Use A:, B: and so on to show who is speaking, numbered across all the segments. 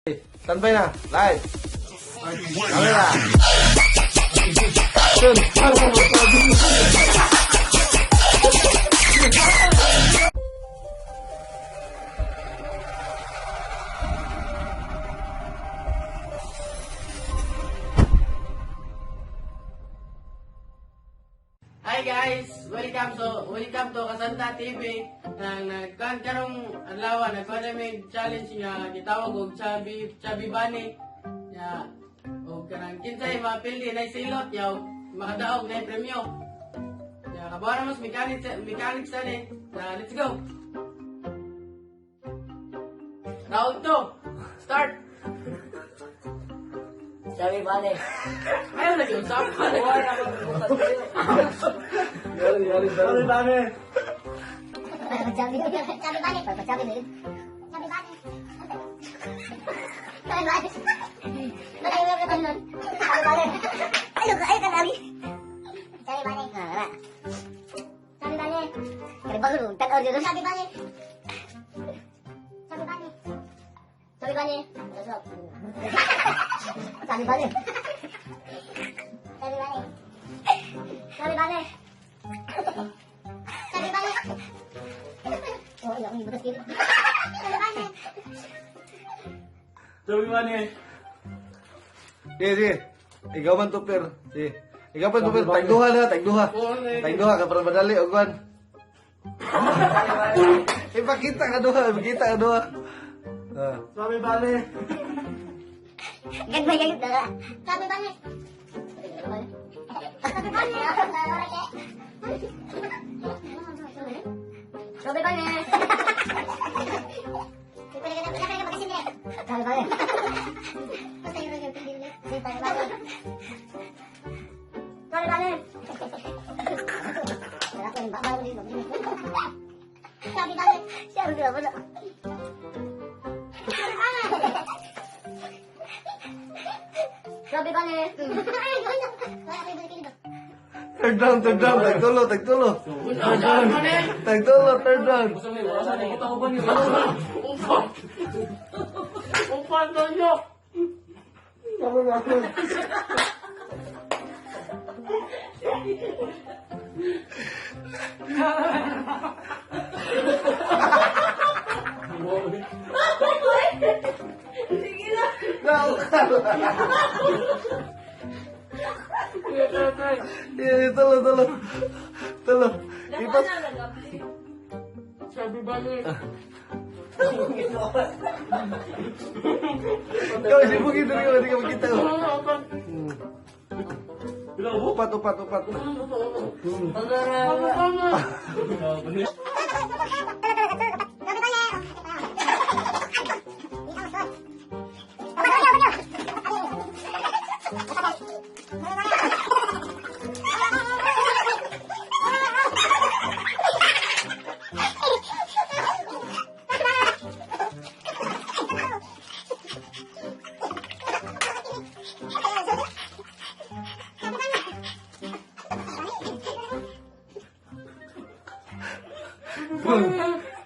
A: Standby na. Live. Camera. Action.
B: Hi guys! Welcome to Kasanta TV. Nang nagkuan karong adlaw, nagkuan nami challenge nga gitawag og Chubby Chubby Bunny. Ya, og kanang kinsay mapili na silot yaw makadaog na premyo. Ya, kabaw na mas mechanic mechanics ani. Na let's go. Round 2. Start.
C: Sabi bale.
B: Ayaw lagi usapan.
A: Yari, yari, yari.
D: Sabi sabi bale. Sabi bale. Sabi bale. Sabi bale. Sabi bale. Sabi bale. Ayo ayo kan lagi. Sabi bale. Sabi bale. Kaya bago tan order. Sabi bale. Sabi bale. Sabi bale. Sabi bale. Sabi bale. Sabi bale. Sabi bale. Oh, iya, ini bekas kiri. Sabi bale.
E: Sabi bale.
A: Sige, sige. Ikaw man to, per. Sige. Ikaw man to, per. Tagduha na, tagduha. Tagduha ka para madali, o kuwan. Ipakita ka duha, ipakita ka duha. Ah.
E: Sabi bale.
D: Gagmay kayo dala. Sabi bale. Sabi bale. Sabi bale. Sabi bale. Sabi bale. Sabi bale. Sabi bale. Sabi bale. Sabi bale.
A: Third round, third round. Tagtulo, tagtulo. Tagtulo, third round.
B: Upat. Upat na nyo.
A: Yeah, tulo, tulo. Tulo. Ipas.
B: Sabi bale.
A: Ikaw, si Bugi, dali ka, di ka makita. Upat, upat, upat.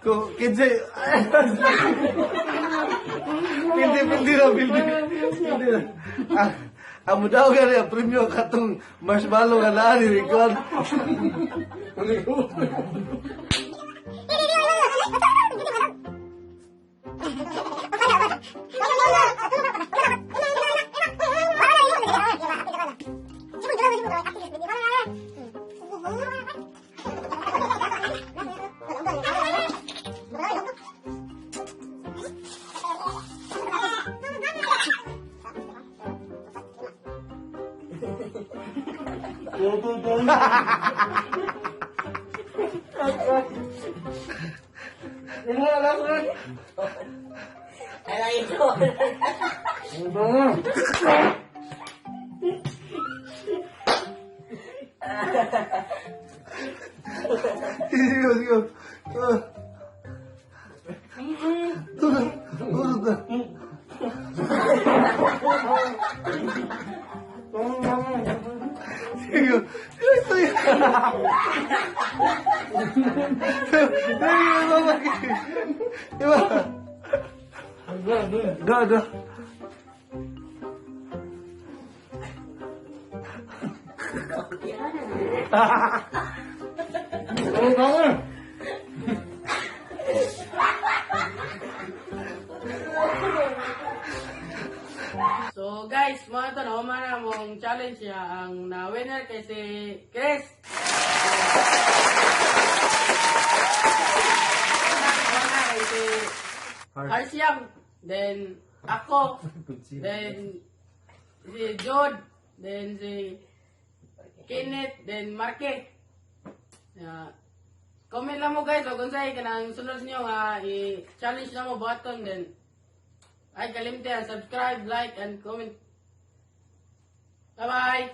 A: Kung, kinsay. Pildi, pildi na, pildi. Pildi na. Ah, ang mudaw ka rin, ang premyo katong marshmallow nga naan, ni Rincon.
C: Ay, lagi ito.
A: Sige, sige. Ah. Tulog, tulog na. Sige, sige, sige. Sige, mama. Diba? Duha, duha.
B: So guys, mga to na na mong challenge niya ang na winner kay si Chris. Wala kay si Harsiam. Then ako. Then si Jod. Then si Kenneth. Then Marke. Ya. Comment lang mo guys o kung sa'yo kanang sunod niyo nga i-challenge na mo button then ay kalimte ang subscribe, like, and comment. Bye-bye!